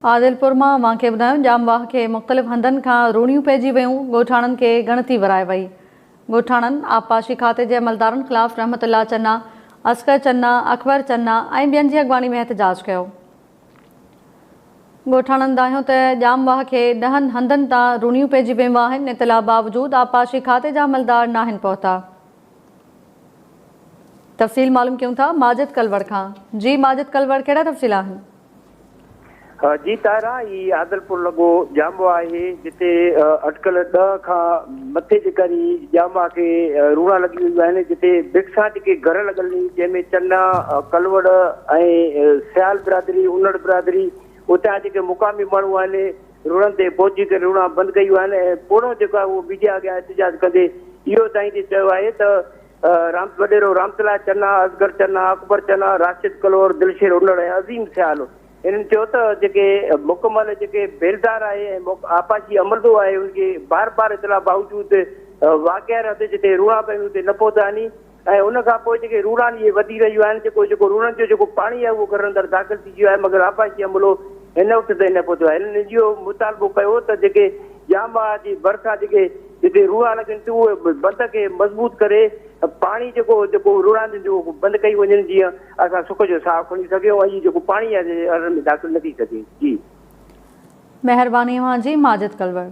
عادلپور مان اوهان کي ٻڌايون ڄام واهه کي مختلف هنڌن کان روڻيون پئجي ويون، ڳوٺاڻن کي ڳڻتي ورائي وئي. ڳوٺاڻن آبپاشي کاتي جي عملدارن خلاف رحمت الله چنا، اصغر چنا، اڪبر چنا ۽ ٻين جي اڳواڻي ۾ احتجاج ڪيو. ڳوٺاڻن دانهيو ته ڄام واهه کي ڏهن هنڌن تان روڻيون پئجي ويون آهن، اطلاع باوجود آبپاشي کاتي جا عملدار ناهن پهتا. تفصيل معلوم ڪيون ٿا ماجد ڪلوڙ کان. جي ماجد ڪلوڙ ڪهڙا تفصيل آهن؟ جي طاهره هي عادلپور لڳو ڄامو آهي جتي اٽڪل 10 کان مٿي جيڪر هي ڄاما کي روڻا لڳي ويون آهن جتي ڀرسان جيڪي گهر لڳل آهن جنهن ۾ چنا ڪلوڙ ۽ سيال برادري انڙ برادري اتان جيڪي مقامي ماڻهو آهن روڻن تي پهچي ڪري روڻا بند ڪيون آهن ۽ پوڙهو جيڪو آهي اهو ميڊيا اڳيان احتجاج ڪندي اهو دانهيندي چيو آهي ته رام وڏيرو رامتلا چنا اصغر چنا اڪبر چنا راشد ڪلوڙ دلشير انڙ ۽ عظيم سيال هنن چيو ته جيڪي مڪمل جيڪي بيلدار آهي ۽ آبپاشي عملدو آهي ان کي بار بار اطلاع باوجود واقعا رهندي جتي روڻا پيون اتي نه پهتا آهن ۽ ان کان پوء جيڪي روڻا اهي وڌي رهيون آهن جيڪو جيڪو روڻن جو جيڪو پاڻي آهي اهو گهرن اندر داخل ٿي ويو آهي مگر آبپاشي عملو هن وقت تائين نه پهتو آهي هنن اهو مطالبو ڪيو ته جيڪي ڄام واهه جي ڀرسان جيڪي جتي روڻا لڳن ٿيون اهي بند کي مضبوط ڪري پاڻي جيڪو جيڪو روڻا جو بند ڪئي وڃن جيئن اسان سک جو ساهه کڻي سگهيون ۽ هي جيڪو پاڻي آهي ارن ۾ داخل نه ٿي سگهي. جي. مهرباني اوهان جي ماجد ڪلوڙ.